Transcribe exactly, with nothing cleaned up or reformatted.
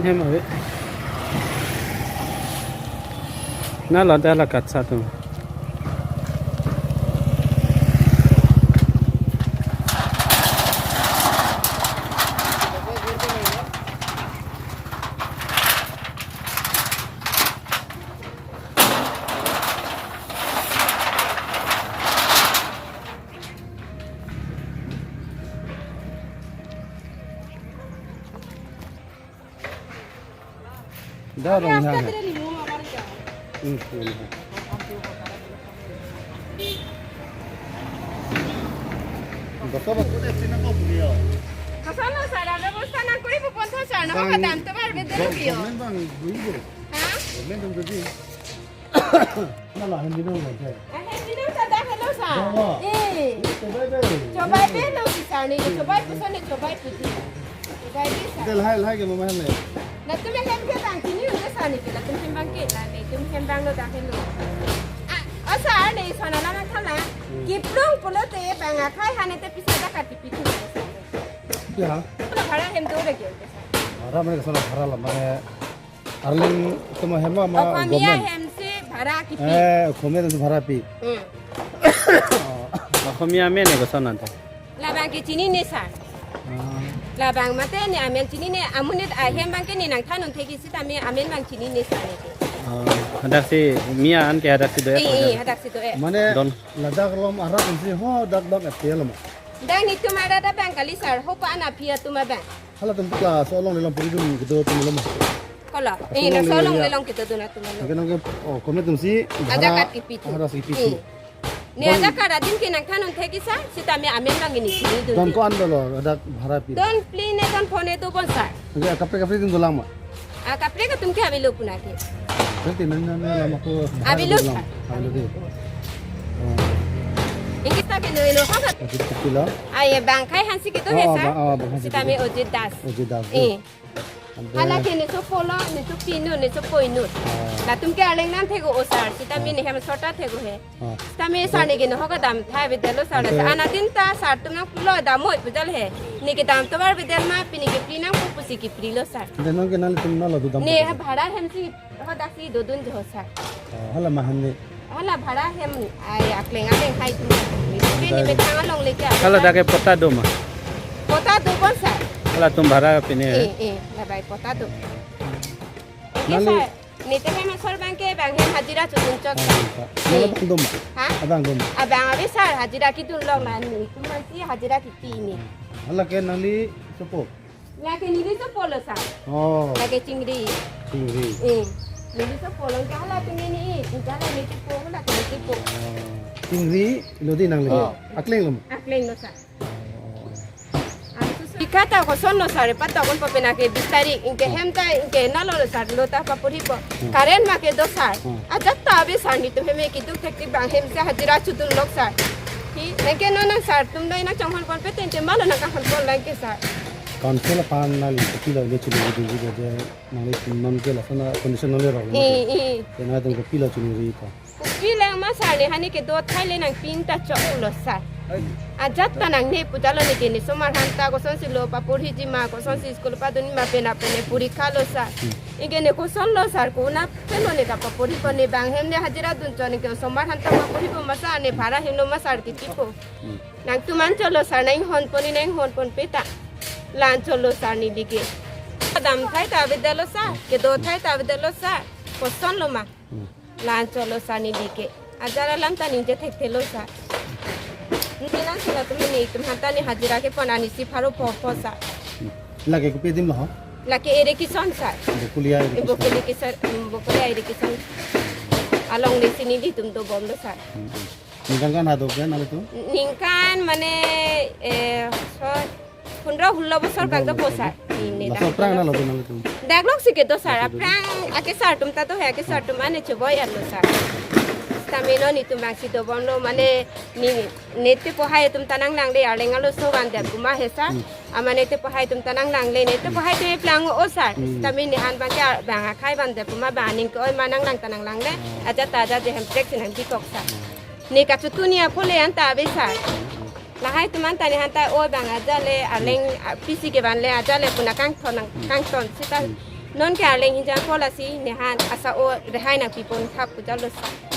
Hem ave. Na lo da la katsa tu. Da rong ha. Hmm, hmm. Kosonlo sir, apni bosta nangkuri pu pontho sir, nahok bang, kadam tovar bidero bang, kio. Government bang, bang, bang. Ha? Government bang, bang. Nala hem binong lo, sir. Ah, hem binong ta dak helo, sir. Dong lo. Eh. Eh, chobai be. Chobai be lo, sir, ne chobai puson ne chobai puti. Chobai be, sir. Del hai, hai ke mama le. Latum hem ke bang chini un-e, sir, ne ke, latum hem bang ke, la, latum hem bang lo dak helo. Ah, oh, sir, ne sona na na thala. Hmm. Kiplung pulote bang akhai hane te pisa dak kati pitu, sir. Ya. Bhara hem do lagi, sir. Bhara mane kosonlo bhara lo, mane Arleng atum ahem ma, ma Okomia government. Hem si bhara kipi. Eh, Okomia atum si bhara pi. Hmm. Okomia amen ne koson anta? Labang ke chinine sir. Ah. Labang mate ne amen chinine, amonit ahem bang ke ne nangthan un thekji sitame amen bang chinine sir ne ke. Ah, hadak si Mia an ke hadak si do-et. Eh, eh, hadak si do-et. Mane don. Ladak lom arat si ho dak dam et lo ma. Dak netum arat abang kali sir, hopa ana pia atum abang. Halatum ke laso along le long puri dun kedo atum lo ma. Kola. Laso eh, along laso le along ya. Le long kedo dun atum lo. Oke, oke. Oh, Okomia atum si bhara, ajak kat kipi tu. Bhara si kipi tu. Eh. Ne don ajak kat adim ke nangthan un thekji sir, sitame amen bang ne chinidun. Don ko-an dolo, hadak bhara pi. Don phli ne don pho ne dobom sir. Oke, kaprek kaprek adim dolang ma. Ah, kaprek atum ke avelo puna ke. Berarti nang nang nang lama ko avelo. Avelo, sir. Avelo dei. Oh. Ingkis ta ke no ino ha. Ajit kilo. Ah, ye bang akhai hansi kedo he, oh, sir. Bang, oh, bang hansi sitame kedo. Ojit Das. Ojit Das. Eh. Ante hala ke ne sopo lo, ne sopi inut, ne sopo inut. Ah. Latum ke Arleng nangthek-o sir. Sitame ah. Ne hem sota thek-o he. Ah. Sitame sir ne ke nahok kedam thai bidelo sir. Ante ana tin ta sir atum nangpulo dam oi pujal he. Ne kedam tovar bidel ma pini ke phli nangpo pusi kiprilo sir. Ante nang ke nangtum nalo dodam. Ne bidel. Bhara hem si hadak si dodun jo sir. Ah, hala ma hem ne. Hala bhara hem ai akleng akleng hai tum. Ante ne bethang along le ke. Hala dak ke pota do ma. Pota dobom sir. Halatum bhara pine. Eh, eh, labai pota do. Nali sir. Netum hem asor bang ke bang hem hajira chudun chot. Ah, sir. Nala abang do ma? Ha? Abang do ma? Abang ave sir, hajira kedun long la netum si hajira kiti ne. Hala ke nangli sopo? Lake neli sopo lo sir. Oh. Lake Chingri. Chingri. Eh. Neli sopo lo ke hala tung ini, eh. Hala neli sopo, hala neli sopo. Oh. Chingri lo dei nangli. Oh. Akleng lo ma? Akleng lo sir. Ikat ta kosonlo sir, patok un po pina ke bis tarik, ingke hem ta, ingke nalo lo sir, lo ta papuri po. Hmm. Current ma kedo sir. Hmm. Ajat ta ave sir, netum hem keduk thektik bang hem si hajira chudun lok sir. Hi, nang ke non nang sir, atum doi nangchonghon pon pe tente malo nangkahon pon lang ke sir. Council aphan nangli kopilo le chulu video video je nangli non ke lason a condition nangli rok. Eh, eh. Te nangtum kopilo chuniri ta. Kopi lang ma sir ne hani kedo thai le nangpin ta chok lo sir. Ajat ta nangne puja lo ne ke ne osomar aphanta kosonsi lo papuriji ma kosonsi school padunji ma pena pene porikha lo sir. Hmm. Ingke ne kosonlo sir konat pelo ne kapapuri ko ne bang hem ne hajira dun chot ne ke osomar aphanta papuri po ma sir ne bhara hem lo ma sir kiti po. Hmm. Nangtum anchot lo sir nanghon pon ne nanghon pon pe ta. La anchot lo sir neli ke. Kedam thai ta avedetlo sir. Kedo thai ta avedetlo sir. Kosonlo ma. Hmm. La anchot lo sir neli ke. Ajar alam ta ningje thekthe lo sir. Neli nang sila atum netum aphanta ne hajira kepon anisi pharo pho pho sir. Hmm. Lake kopi adim lo ho? Lake irrigation sir. Bokolia irrigation. Bokolia irrigation, mm, Bokolia irrigation. Along le si nelitum dobom lo sir. Hmm, hmm. Ningkan ko-an hado ke nanglitum? Ningkan mane, eh, so, pondro hulo bosor bang ke po sir. Pondro hulo bosor. Ini laso dak aphrang nalo nanglitum? Dak lok si kedo sir. Laso do. Aphrang ake sir atum ta do he, ake sir atum ane choboi arlo sir. Stamino netum bang si dobom lo mane ne, ne tepo hai atum ta nanglang le arleng alo so van det puma he sir. Hmm. Amane tepo hai atum ta nanglang le, ne tepo hai atum eplang o sir. Hmm. Stamine han bang ke bang akhai van det puma bang aning ke-oi ma nanglang ta nanglang le. Hmm. Ajat ta ajat je hem trek si nangpikok sir. Hmm. Ne kachotuni apho le anta ave sir. Lahai atum anta ne hanta oi bang ajat le arleng, ah, pisi kevan le ajat le puna kangthon nang, kangthon sita. Hmm. Non ke Arleng Hijang Paul asi, nehan asa-o rehai nangpipon thap pu jalo sa.